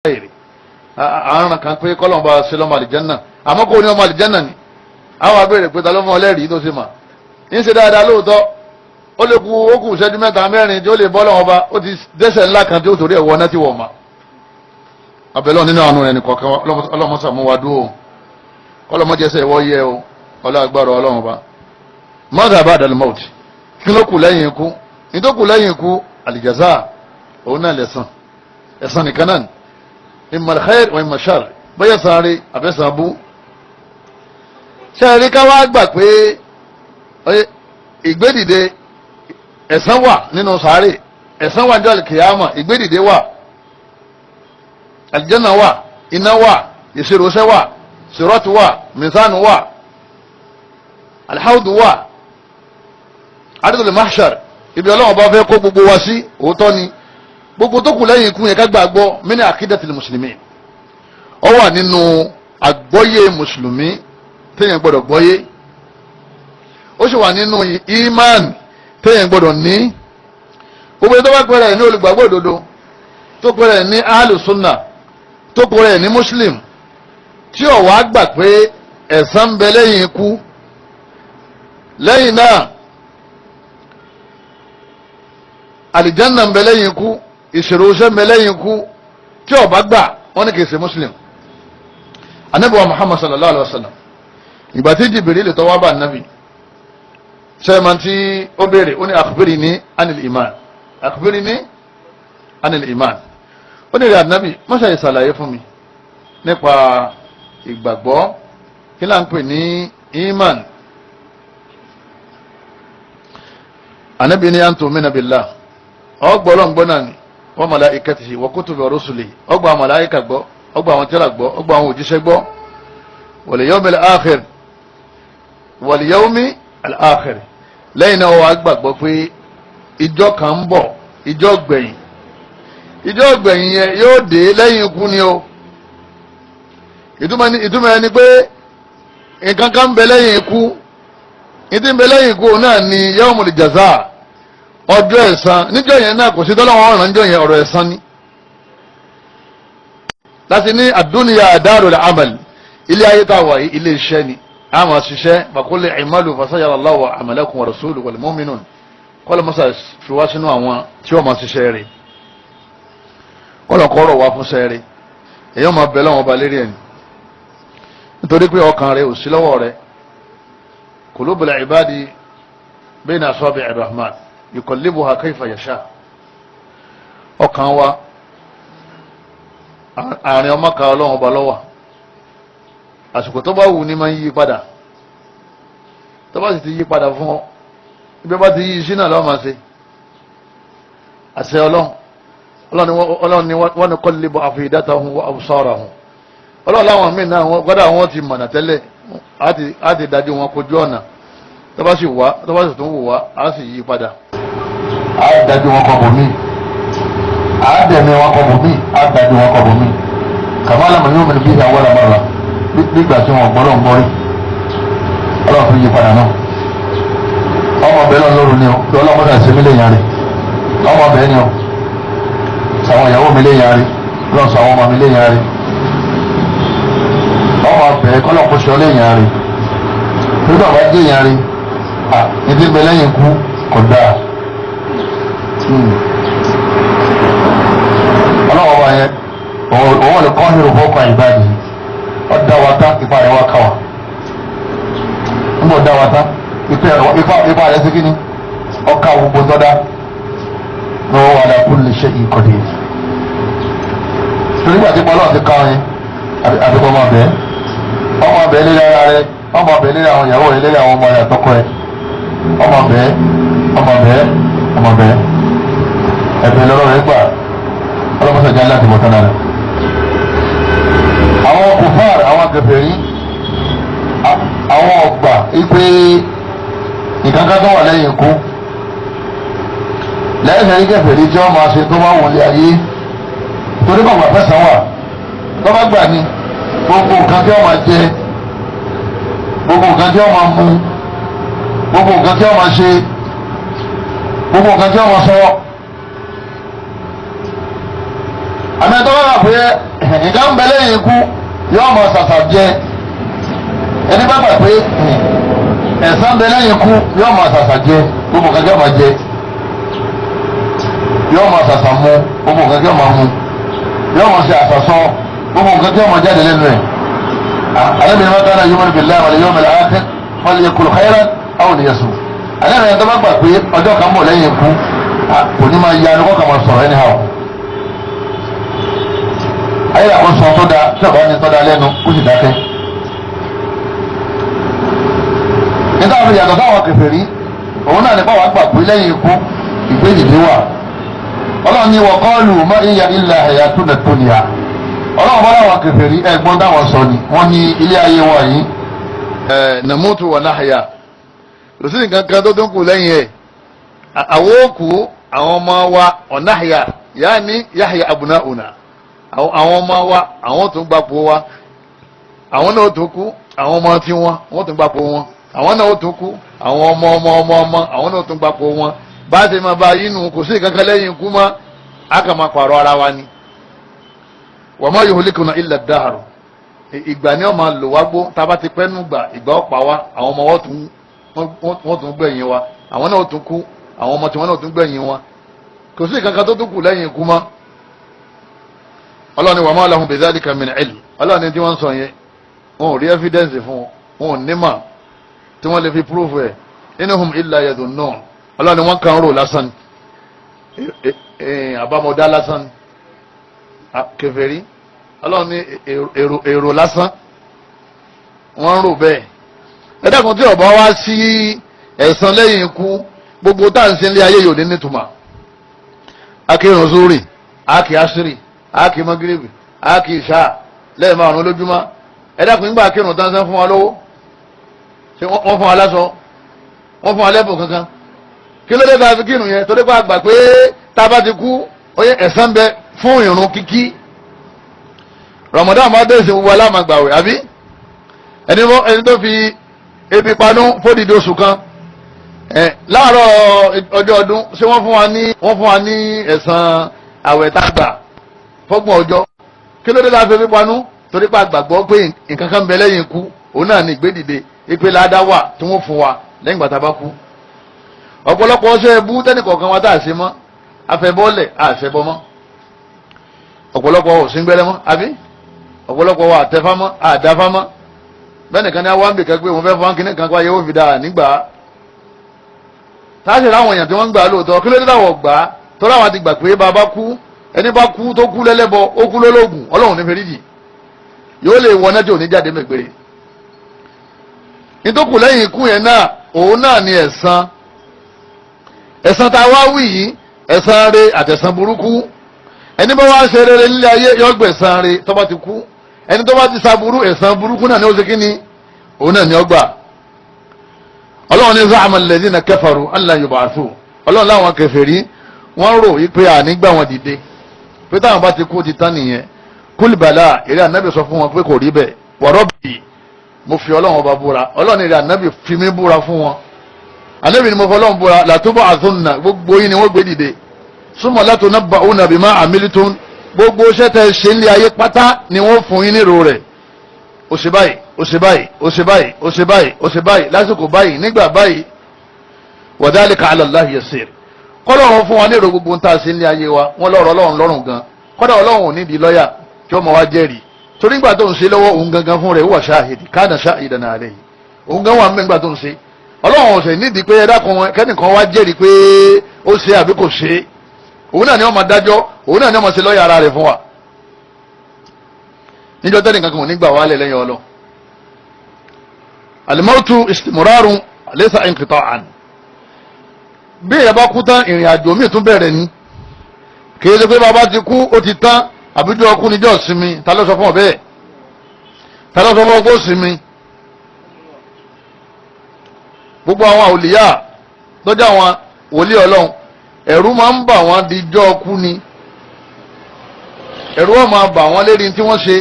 khair. Àrùn kan pé kọ́lọ́n bá ṣe lọ́mọ àlìjánná, àmọ́ kò ní ọmọ àlìjánná ni. Àwọn abéèrè pé ta ló fún ọ lẹ́rìí tó ṣe mà ń ṣe dáadáa lóòótọ́, ó lè ku ó kù ìṣẹ́jú mẹ́ta mẹ́rin tí ó lè bọ́ lọ́wọ́ bá ó ti dẹ́ṣẹ̀ ńlá kan tí ó torí ẹ̀ wọ náà tí wọ̀ mà. Abẹ́lẹ́ nínú àánú rẹ̀ nìkọ̀ọ̀kan ọlọ́mọsàmúwa dúró, kọ́lọ́mọjẹsẹ̀ ìwọ́ yẹ o, ọlọ́gbàrọ̀ ọlọ́run ọba. Mọ́tà bá dàlú mọ́ọ̀tì, kí ló kù lẹ́yìn ikú? Ní tó kù lẹ́yìn ikú, àlìjàsá, òun náà lẹ̀san, ẹ̀san nìkan náà ni. Imma al-khair wa imma ash-sharr, bóyá san rí àbẹ́sàn bú. Ṣé ẹ rí ká wá gbà pé ìgbédìde ẹ̀san wà nínú sàárè, ẹ̀san wà ní al-kìyàmà, ìgbédìde wà, àlìjánà wà, iná wà, ìṣirò-ṣẹ́ wà, sirọ́tù wà, mìsánù wà, alhaudu wà, adúlù mahshar, ibi ọlọ́wọ́n bá fẹ́ kó gbogbo wa sí, òótọ́ ni. Gbogbo tó kù lẹ́yìn ikú yẹn ká gbàgbọ́ min aqidatil muslimin, ó wà nínú àgbọ́yé mùsùlùmí téèyàn gbọ́dọ̀ gbọ́yé, ó sì wà nínú iman téèyàn gbọ́dọ̀ ní. Gbogbo tó bá pẹ̀rẹ̀ ní olùgbàgbọ́ òdodo, tó pẹ̀rẹ̀ ní ahlùsùnà, tó pẹ̀rẹ̀ ní muslim, tí ó wá gbà pé ẹ̀san ń bẹ lẹ́yìn ikú, lẹ́yìn náà àlìjánà ń bẹ lẹ́yìn ikú, ìṣòro iṣẹ́ ń bẹ lẹ́yìn ikú, tí ó bá gbà wọ́n ní kìí ṣe muslim. Anabi wa Muhammad sallallahu alaihi wa sallam, ìgbà tí Jibril tó wá bá anabi sẹ́ẹ̀mà tí ó béèrè, ó ní akhbirni anil iman, akhbirni anil iman. Ó ní rẹ̀ anabi mọ́ṣá ìsàlàyé fún mi nípa ìgbàgbọ́, kí là ń pè ní iman. Anabi ní an tu'mina billah, ọgbọ́ ọlọ́ngbọ́n náà ni, wa malaikatihi wa kutubihi wa rusulihi, ọgbà àwọn màláíkà gbọ́, ọgbà àwọn tírà gbọ́, ọgbà àwọn òjíṣẹ́ gbọ́, wal yawmil akhir, wal yawmil akhir. Lẹ́yìn náà wàá gbàgbọ́ pé ìjọ kan ń bọ̀, ìjọ gbẹ̀yìn, ìjọ gbẹ̀yìn yẹn yóò dé lẹ́yìn ikú ni o. Ìtumọ̀ ẹni pé nǹkan kan ń bẹ lẹ́yìn ikú, ìdí ń bẹ lẹ́yìn ikú náà ni yawmul jaza, ọjọ́ ẹ̀san. Níjọ́ yẹn náà kò sí tọ́lọ́wọ́n ọ̀ràn níjọ́ yẹn, ọ̀rọ̀ ẹ̀san ni. Láti ní àdúnyà darul amal, ilé ayé tá a wà yìí ilé iṣẹ́ ni, a máa ṣiṣẹ́. Bàkúlẹ̀ i'malu fasayara Allahu amalakum wa rasuluhu wal mu'minun, kọ́lọ̀ mọ́sá fi wá sínú àwọn tí wọ́n máa ṣiṣẹ́ rẹ̀, kọ́lọ̀ kọ́rọ̀ wá fún sẹ́rẹ̀, èèyàn máa bẹ lọ́wọ́ ọba lérí ẹni, nítorí pé ọkàn rẹ̀ ò sí lọ́wọ́ rẹ̀. Qulubul ibadi bayna asabi'ir rahman yuqallibuha kayfa yasha. Ọkàn wa àárín ọmọ kan ọlọ́run ọba lọ́wọ́, àsìkò tó bá wù ní máa ń yí padà, tó bá sì ti yí padà fún ọ, ibi bá ti yí sí náà lọ́wọ́ máa ṣe àṣẹ ọlọ́run. Ọlọ́run ni wọ́n ní qallibu afidatahum wa absarahum. Ọlọ́run láwọn míì náà gbọ́dọ̀ àwọn ti mọ̀nà tẹ́lẹ̀, á ti dájú wọn kojú ọ̀nà, tó bá sì wá, tó bá sì tún wù wá, á sì yí padà. Á dájú wọn kọ bòmí, á dẹ̀mí wọn kọ bòmí, á dájú wọn kọ bòmí. Kàmá lam yu'min bihi awwala marra, nígbà tí wọn gbọ́dọ̀ ń gbọ́rí, ọlọ́run fi yí padà náà. Ọmọ bẹ́ẹ̀ lọ́n lóru ni o, pé ọlọ́run náà ṣe mí léyìn rẹ̀, ọmọ bẹ́ẹ̀ ni o, sàwọn ìyàwó mi léyìn rẹ̀, lọ́n sọ àwọn ọmọ mi léyìn rẹ̀, ọmọ bẹ́ẹ̀ kọ́lọ́ kó ṣe ọ léyìn rẹ̀. Nígbà wàá dé yẹn rí, ní ti bẹ lẹ́yìn ikú kò dáa. Ọlọ́wọ́ wa yẹn, òun lè kọ́ hírò fọ́kọ̀ ìbáàdì, ó dá wa tán, ipa rẹ̀ wá ká wa. Nígbà ó dá wa tán, ipa rẹ̀ sí kí ni? Ọkà gbogbo tó dá. Lọ́wọ́ wa la kulli shay'in qadir. Torí gbàtí pọ́lọ́ ti ká ọ yẹn, àbíkọ́ ọmọ bẹ́ẹ̀, ọmọ bẹ́ẹ̀ lé ara rẹ̀, ọmọ bẹ́ẹ̀ lérí àwọn ìyàwó rẹ̀, lérí àwọn ọmọ rẹ̀ àtọkọ rẹ̀, ọmọ bẹ́ẹ̀, ọmọ bẹ́ẹ̀, ọmọ bẹ́ẹ̀, ẹ̀bẹ̀ lọ́rọ̀ rẹ̀ gbà, ọlọ́mọsàjà láti bọ̀ tán rẹ̀. Àwọn kùfàr, àwọn kèfèrí, àwọn ọgbà ipe ìkankan tó wà lẹ́yìn ikú, lẹ́yìn sẹ́yìn kèfèrí tí wọ́n máa ṣe tó máa wọlé ayé, torí bàbá fẹsẹ̀ wà, tó bá gbà ní gbogbo nǹkan tí wọ́n máa jẹ, gbogbo nǹkan tí wọ́n máa mú, gbogbo nǹkan tí wọ́n máa ṣe, gbogbo nǹkan tí wọ́n máa sọ. Àmì ẹ̀tọ́ bá wà pé Nǹkan ń bẹ lẹ́yìn ikú yóò máa ṣàṣà jẹ. Ẹni bá gbà pé ẹ̀san ń bẹ lẹ́yìn ikú yóò máa ṣàṣà jẹ, gbogbo nǹkan yóò máa jẹ, yóò máa ṣàṣà mu, gbogbo nǹkan yóò máa mu, yóò máa ṣe àṣàṣọ, gbogbo nǹkan yóò máa jáde lẹ́nu ẹ̀. Àlẹ́ mi kana yu'minu billahi wal yawmil akhir falyaqul khayran aw liyasmut. Àlẹ́ mi tó bá gbà pé ọjọ́ kan bọ̀ lẹ́yìn ikú kò ní máa yanu kó kà máa sọ̀rọ̀ anyhow. Ayé àkóso tó da tí ọba ní tó da lẹ́nu kó sì dákẹ́. Nígbà tó yàtọ̀ sáwọn kèfèrí, òun náà nípa wàá gbà pé lẹ́yìn ikú ìgbéyìí wà. Ọlọ́run ní wa qalu ma hiya illa hayatuna dunya. Ọlọ́run bá láwọn kèfèrí ẹ̀gbọ́n táwọn sọ ni wọ́n ní ilé ayé wa yìí. Namutu wa nahya. Kò sí nǹkan kan tó tún kù lẹ́yìn ẹ̀. Àwọn òkú àwọn ọmọ wa ọ̀nàhìyà yaani yahya abuna'una. Àwọn ọmọ wa àwọn tó ń gbapò wa, àwọn náà tó kú, àwọn ọmọ tí wọn wọ́n tó ń gbapò wọn, àwọn náà tó kú, àwọn ọmọ ọmọ ọmọ ọmọ àwọn náà tó ń gbapò wọn. Bá a ṣe máa bá yínú kò sí kankan lẹ́yìn ikú mọ́, a kà máa pààrọ̀ ara wa ni. Wa ma yuhlikuna illa ad-dahr. Ìgbà ni wọ́n máa lò wá gbó, tá a bá ti pẹ́ nù gbà, ìgbà ọ̀pá wa, àwọn ọmọ wọn tún gbẹ̀yìn wa, àwọn náà tún kú, àwọn ọmọ tí wọn náà tún gbẹ̀yìn wọn. Kò sí kankan tó tún kù lẹ́yìn ikú mọ́. Ọlọ́run ni wa ma lahum bidhalika min ilm. Ọlọ́run ni tí wọ́n ń sọ yẹn, wọn ò rí evidence fún wọn, wọn ò ní mà tí wọ́n lè fi proof ẹ̀. Inhum illa yadhunnun. Ọlọ́run ni wọ́n kàn ń rò lásán, àbámọ̀dá lásán, kèfèrí. Ọlọ́run ni èrò lásán wọ́n ń rò bẹ́ẹ̀. Ẹ dákun, tí ó bá wá sí ẹ̀san lẹ́yìn ikú, gbogbo tá à ń ṣe ilé ayé yóò ní nítumọ̀. Akírun zuri, akí asiri, akí magiribi, akí ìṣá lẹ́yìn márùn lójúmọ́. Ẹ dákun, nígbà akírun tán sẹ́ fún wa lówó, ṣé wọ́n fún wa láṣọ, wọ́n fún wa lẹ́bùn kankan? Kí ló dé tá a fi kírun yẹn? Torí pé a gbà pé tá a bá ti kú, ó yẹ ẹ̀san bẹ fún ìrun kíkí. Ramadan máa dé ìsìn gbogbo alámàgbàwẹ̀, àbí ẹni tó fi ebi panú fódìdí oṣù kan láàárọ̀ ọjọ́ ọdún, ṣé wọ́n fún wa ní ẹ̀san àwẹ̀ tá a gbà fọ́gbọ̀n ọjọ́? Kí ló dé tá a fi ebi panú? Torí pé a gbàgbọ́ pé nǹkan kan bẹ lẹ́yìn ikú, òun náà ní ìgbédìde, ìpè ládá wà tí wọ́n fún wa lẹ́yìn ìgbà tá a bá kú. Ọ̀pọ̀lọpọ̀ ọṣẹ ẹbú tẹ́nìkọ̀ọ̀kan wa tá a ṣe mọ́, afẹ́bọ́lẹ̀ àṣẹbọ mọ́, ọ̀pọ̀lọpọ̀ òsíngbẹ́lẹ́ mọ́, àbí ọ̀pọ̀lọpọ̀ wa àtẹfá mọ́, àdáfá mọ́. Bẹ́ẹ̀ nìkan ní àwọn àmì kan pé wọ́n fẹ́ fún kínní kan kó ayé ó fi dáa nígbà táṣì láwọn èèyàn tí wọ́n ń gbà lóòótọ́. Kí ló dé táwọn gbà á? Torí àwọn ti gbà pé bàbá kú, ẹni bá kú tó kú lẹ́lẹ́bọ, ó kú lólógùn, Ọlọ́run ní fèrèjì, yóò lè wọ náà tí ò ní jáde mẹ́gbẹ̀rẹ̀. Nítòkù lẹ́yìn ikú yẹn náà, òun náà ni ẹ̀san. Ẹ̀san tá a wá wí yìí, ẹ̀san re àtẹ̀san burúkú. Ẹni bá wá ṣe rere nílé ayé yó gbẹ̀san re tó bá ti kú. Ẹni tó bá ti ṣaburú, ẹ̀san burúkú náà ni ó ṣe kí ni, òun náà ni ó gbà. Ọlọ́run ní za'ama alladhina kafaru an yub'athu. Ọlọ́run láwọn kèfèrí wọ́n rò wípé ànígbà wọn dìde, pé táwọn bá ti kú ti tán nìyẹn. Kul bala, eré ànábì sọ fún wọn pé kò rí bẹ́ẹ̀. Wa rabbi, mo fi Ọlọ́run ọba búra. Ọlọ́run eré ànábì fi mí búra fún wọn. Ànábì ni mo fọ Ọlọ́run búra, latub'athunna, gbogbo yín ni wọ́n gbé dìde. Summa latunabba'unna bima amiltum, gbogbo iṣẹ́ tẹ́ ṣe ń lé ayé pátá ni wọ́n fún yín nírò rẹ̀. Ó ṣe báyìí, ó ṣe báyìí, ó ṣe báyìí, ó ṣe báyìí, ó ṣe báyìí, lásìkò báyìí, nígbà báyìí. Wa dhalika ala Allahi yasir. Kọ́lọ́run fún wa ní èrò gbogbo ń tà sí ní ayé wa, wọ́n lọ́rọ̀ Ọlọ́run lọ́rùn gan. Kọ́dà Ọlọ́run ò ní di lọ́yà tí ó mọ̀ wá jẹ́rìí. Torí nígbà tó ń ṣe lọ́wọ́, òun gangan fún rẹ̀ huwa shahid, kana shahidan alayhi. Òun gan wà nígbà tó ń ṣe. Ọlọ́run ọ̀sẹ̀ nídìí pé ẹ̀dá kan kẹ́nìkan wá jẹ́rìí pé ó ṣe àbí kò ṣe. Òun náà ni wọ́n máa dájọ́, òun náà ni wọ́n máa ṣe lọ́yà ara rẹ̀ fún wa. Níjọ́ tẹ́nìkan kan ò ní gbà wálẹ̀ lẹ́yìn Ọlọ́run. Al-mawtu istimrarun laysa inqita'an. Bí èèyàn bá kú tán, ìrìn àjò míì tún bẹ̀rẹ̀ ni. Kìí ṣe pé bàbá ti kú ó ti tán, àbíjọ ọkú níjọ́ sinmi. Ta ló sọ fún ọ bẹ́ẹ̀? Ta ló sọ fún ọ kó sinmi? Gbogbo àwọn àwòlíyà lọ́jọ́ àwọn wòlíì Ọlọ́run, ẹ̀rù máa ń bà wọ́n díjọ́ ọkú ni. Ẹ̀rù ó máa bà wọ́n lérí tí wọ́n ṣe.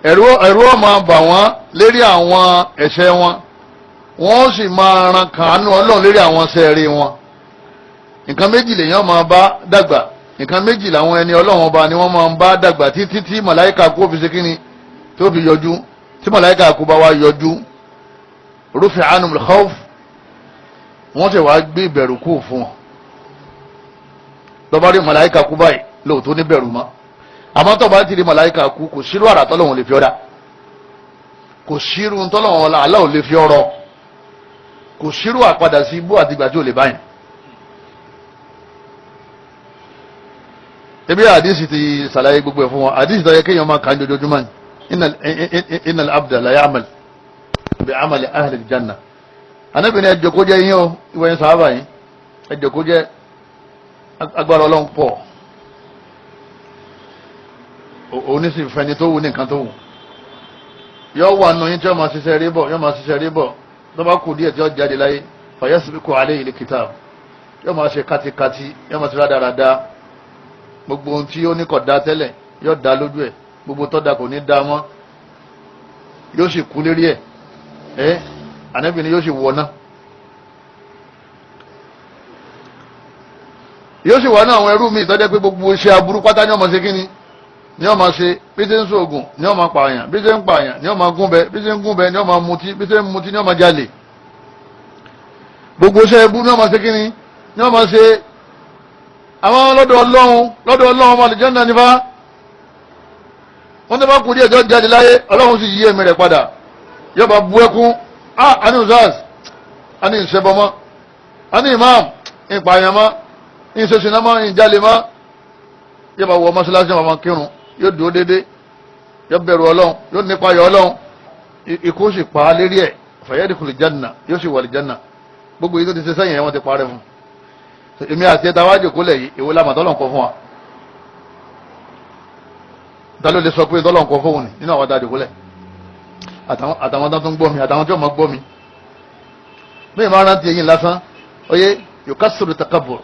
Ẹ̀rù ó máa bà wọ́n lérí àwọn ẹ̀ṣẹ̀ wọn. Wọ́n sì máa ran kàánú Ọlọ́run lérí àwọn sẹ́ẹ̀rì wọn. Nǹkan méjì lèèyàn máa bá dàgbà. Nǹkan méjì làwọn ẹni Ọlọ́run ọba ni wọ́n máa ń bá dàgbà títí tí màláìka kú fi ṣe kíni tó fi yọjú. Tí màláìka kú bá wá yọjú, rufi anum al-khawf, wọ́n sì wá gbé ìbẹ̀rù kú fún wọn. Lọ́ba rí màláìka kú báyìí lóòótọ́ ní bẹ̀rù mọ́. Àmọ́ tó bá ti rí màláìka kú, kò sírú àrà tọ́lọ́hun lè fi ọ́ dá, kò sírú tọ́lọ́hun aláwọ̀ lè fi ọ̀rọ̀, kò sírú àpadà sí ibú àtìgbà tí ò lè báyìí. Ebi àdìsí ti ṣàlàyé gbogbo ẹ̀ fún wọn. Àdìsí tó yẹ kéèyàn máa kà ń jojoojúmọ́ ni innal abda la ya'mal bi amali ahli aljanna. Ànábì ní ẹ jókòó jẹ́ yín o, ìwọ yẹn sàábà yín, ẹ jókòó jẹ́, agbára Ọlọ́run pọ̀. Òun sì fẹni tó wù ní nǹkan tó wù. Yọ wà nù yín tí yọ máa ṣiṣẹ́ rí bọ̀, yọ máa ṣiṣẹ́ rí bọ̀, tó bá kù díẹ̀ tí yọ jáde láyé, fayasbiqu alayhi alkitab, yọ máa ṣe kátikáti, yọ máa ṣe rádaràda. Gbogbo ohun tí ó ní kò da tẹ́lẹ̀ yọ da lójú ẹ̀, gbogbo tó da kò ní da mọ́, yóò sì kú lérí ẹ̀. Ẹ́ Ànábì ni yóò sì wọ̀ náà, yóò sì wọ̀ náà. Àwọn ẹrú mi ìtọ́jẹ́ pé gbogbo iṣẹ́ aburú pátá ní ọmọ ṣe kíni ní ọmọ ṣe, bí ṣe ń sóògùn ní ọmọ pààyàn, bí ṣe ń pààyàn ní ọmọ gúnbẹ, bí ṣe ń gúnbẹ ní ọmọ mutí, bí ṣe ń mutí ní ọmọ jalè. Gbogbo iṣẹ́ ẹbú ní ọmọ ṣe kíni ní ọmọ ṣe. Àwọn lọ́dọ̀ Ọlọ́run, lọ́dọ̀ Ọlọ́run ọmọ àlùjánnà nífà wọ́n ti bá kú díẹ̀ tó jáde láyé, Ọlọ́run sì yí ẹ̀mí rẹ̀ padà, yọba bu ẹkún, ah ani usaz, ani ìṣẹ́bọmọ́, ani imam, ìpààyàn mọ́, ìṣẹ̀ṣìnà mọ́, ìjalè mọ́. Yọba wọ mọ́ṣáláṣí, ọmọ kírun, yóò dúró dédé, yóò bẹ̀rù Ọlọ́run, yóò nípa ayọ̀ Ọlọ́run, ikú sì pa á lérí ẹ̀, fayadkhul janna, yóò sì wà lìjánà. Gbogbo yìí tó ti ṣe sẹ́yìn ẹ̀ wọ́n ti parẹ́ fún un. Èmi àti ẹta wájú kólẹ̀ yìí, èwo la mà tọ́lọ̀ ń kọ fún wa? Ta ló lè sọ pé tọ́lọ̀ ń kọ fóun ni nínú àwọn àtàdé kólẹ̀, àtàwọn tó ń gbọ́ mi, àtàwọn tí wọ́n máa gbọ́ mi? Bí ìmọ̀ arántí eyín lásán, oyè yóò ká sọ̀rọ̀ takabbur,